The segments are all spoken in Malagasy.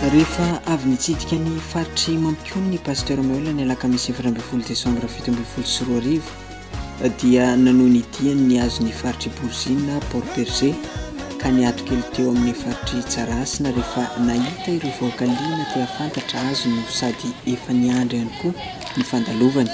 Rehefa avy nitsidika ny faritr'i Mampikony ny Pasteur Maheul ny alakamisy 14 desambra 2017 dia nanohy ny diany nihazo ny faritr'i Borizina, Port Bergé, ka niato kely teo amin'ny faritr'i Tsarahasina rehefa nahita ireo vahoaka liana te hahafantatra azy no sady efa niandry ihany koa ny fandalovany.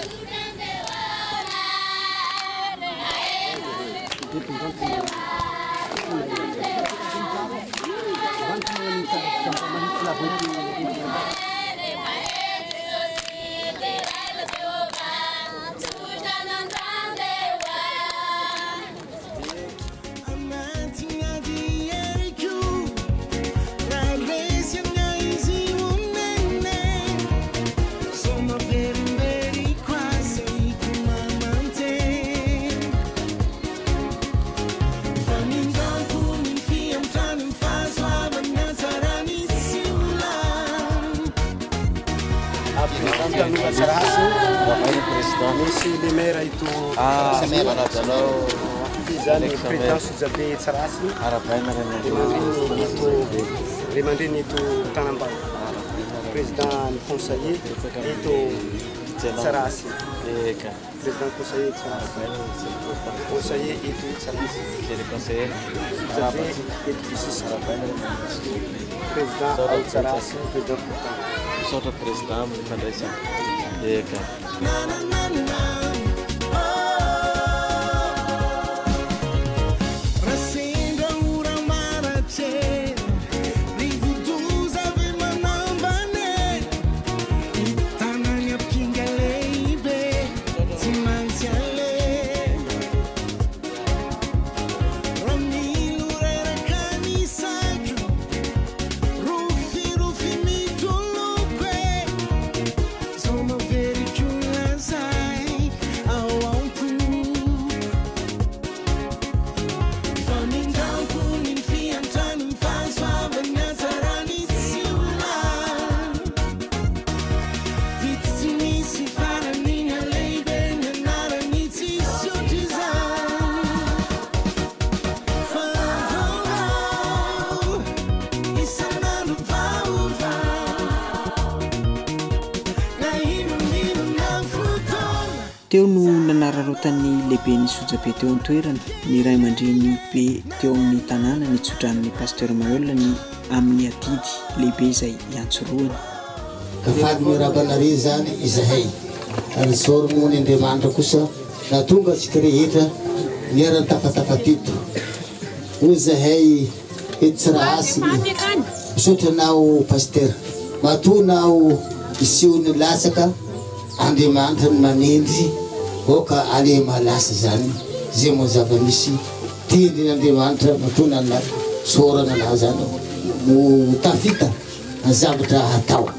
Tanora Tsarahasina, misy le maire ito zany président Sojabe Tsarahasina, ray aman-dreny eto Tanambao, président ny conseiller eto Tsarahasina, président conseiller Tsarahasina, conseiller eto Tsarahasina, Sojabe eto Besisika, président ao Tsarahasina, président fokontany. Misaotra président amin'ny fandraisana. Eka. Teo no nanararaotan'ny lehiben'ny sojabe teo an-toerana, ny ray aman-dreny be teo amin'ny tanàna nitso-dranon'ny Pasteur Maheul ny amin'ny adidy lehibe izay iantsorohany. Ka faly miarahaba anareo izany izahay, ary isaorana moa ny Andriamanitra kosa nahatonga antsika rehetra niara-nitafatafa teto. Hoy izahay eto Tsirahasina, misaotra anao Pasteur, matoa nao niseho nilatsaka, Andriamanitra no manendry, aoka aleha mahalasa izany, izay moa zava-misy tendrin'Andriamanitra matoa nanana isaorana anao izany ho tafita ny zavatra hatao.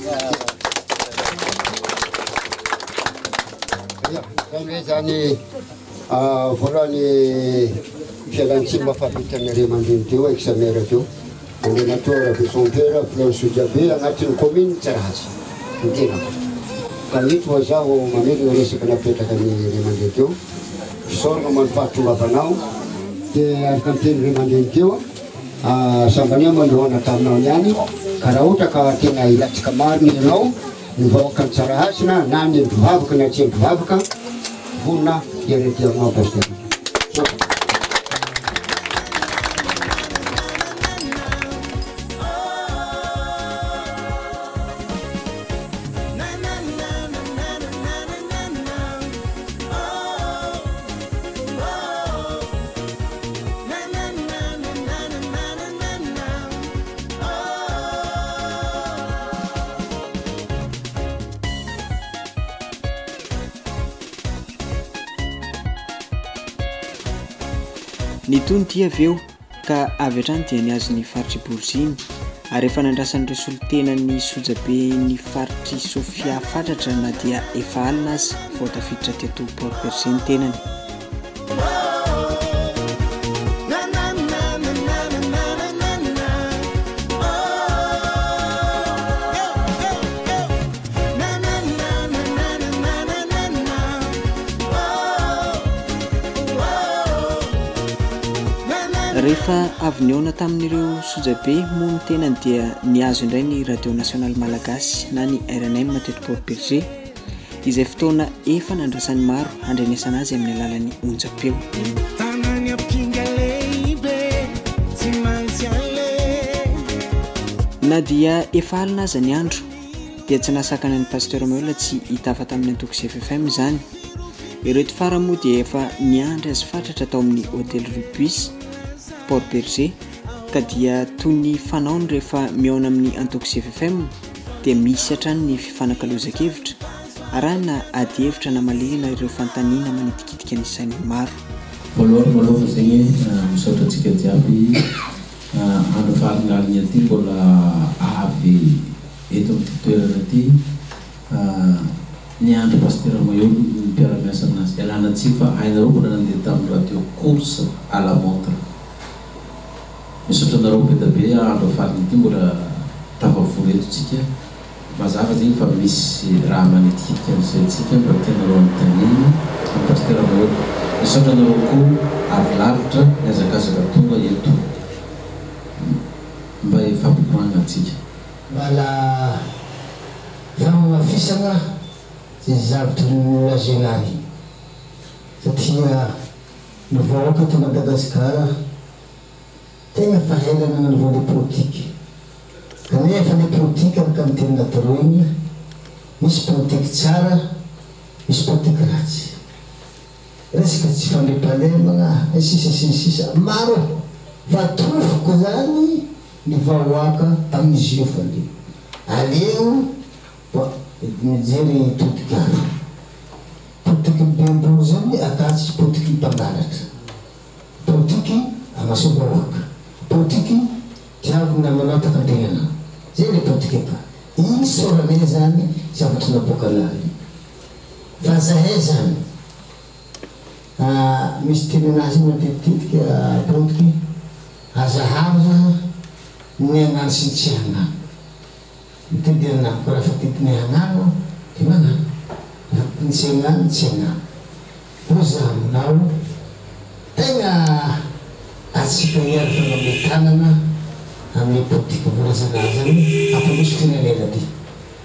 Zany hoe zany voalohany fialantsiny mba fahavitan'ny ray aman-dreny teo ex maire teo Andriamatoa Rabeson Pierre filohan'ny Sojabe agnatin'ny commune Tsarahasina ny tenako ka eto moa zaho mamerina resaka napetraka ny ray aman-dreny teo fisaorana moa ny fahatongavanao dia araka ny teny ray aman-dreny teo sambany aho moa nihaona taminao niany ka raha ohatra ka tena ilatsika marina ianao ny vahoakan'i Tsarahasina na ny mpivavaka na tsy mpivavaka vonona hiara-dia aminao Pasteur. Misaotra. Nitohy ny dia avy eo ka avy hatrany dia nihazo ny faritr'i Boriziny ary efa nandrasan'ireo solontenan'ny sojaben'ny faritr'i Sofia fatratra na dia efa alina aza vao tafiditra teto Port Bergé ny tenany. Rehefa avy nihaona tamin'ireo sojabe moa ny tenany dia nihazo indray ny Radio Nasionaly Malagasy na ny rnm teto Port Bergé, izay fotoana efa nandrasan'ny maro handrenesana azy amin'ny alalan'ny onjam-peo. Na dia efa alina aza ny andro dia tsy nahasakana an'i Pasteur Maheola tsy hitafa tamin'ny antoko CFFM izany. Ireto farany moa dia efa niandry azy fatratra tao amin'ny Hôtel Rubis, Port Bergé, ka dia toy ny fanaony rehefa mihaona amin'ny antoko CFFM dia misy hatrany ny fifanakalozan-kevitra, arahina adihevitra namaliana ireo fanontaniana manitikitika ny sain'ny maro. Voalohany maloha zegny misaotra antsika jiaby andro fahalingaligna ty mbola avy eto amin'ity toerana ty. Niandry Pasitera Maheolo ny mpiara-miasa aminazy. Ialana tsiny fa hainareo mbola nandeha tamin'ny radio course à la montre. Misaotra anareo be da be andro farany ity mbola tafavory eto tsika. Mazava zegny fa misy raha manitikitika ny saintsika mba tianareo anontaniana amin'i Pasitera Maheolo. Misaotra anareo koa avy lavitra nihazakazaka tonga eto mba hifampikoragna antsika. Mbala fanamafisana izay zavatra nolazaina ary satria ny vahoaka eto Madagasikara tegna fahaizana nanaovana le politique kanefa le politique araka ny teny natoro igny misy politique tsara misy politique ratsy resaka tsy fandriampahalemagna ny sisa sy ny sisa maro e fa tofoko zany ny vahoaka amin'izy io fa le aleo mba mijery todiky hafa potiky ny bemboly zany akatsy potiky ny mpangalatra potiky amaso vahoaka potiky tiavo namanao takandriana zay le potiky aka iny soranay zany zavatra naboakanay fa zahay zany Misy teny anazy iny matetitetika potiky, aza haza ny hagnano sy ny tsy hagnano. Mitody hagnano, fa raha tokony hagnano dia magnano, raha tokony tsy hagnano tsy hagnano. Hoy za aminao, tegna atsika hiary fanome tanana amin'ny potiky voalazanà zany hampandroso firenena ty.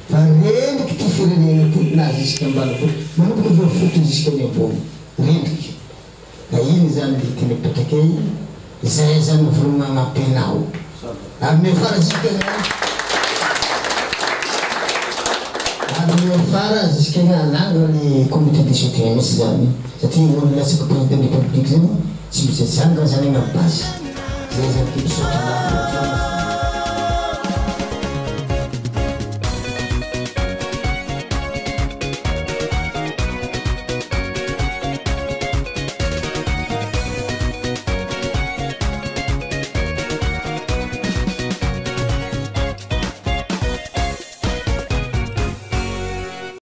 Fa rendriky ty firenena ty na jusque ambanivohitra, manomboka avy eo fotony jusque any ambony, rendriky. Ka iny zany le tena mipetraka ey, zay zany no vonona hanampy anao. Ary miafara jusque any ary miafara jusque any hanangana ny comité de soutien mihitsy zany, satria olo latsaka président de république zany tsy misy atsangana zany any am base. Zay zany ke misaotra anao.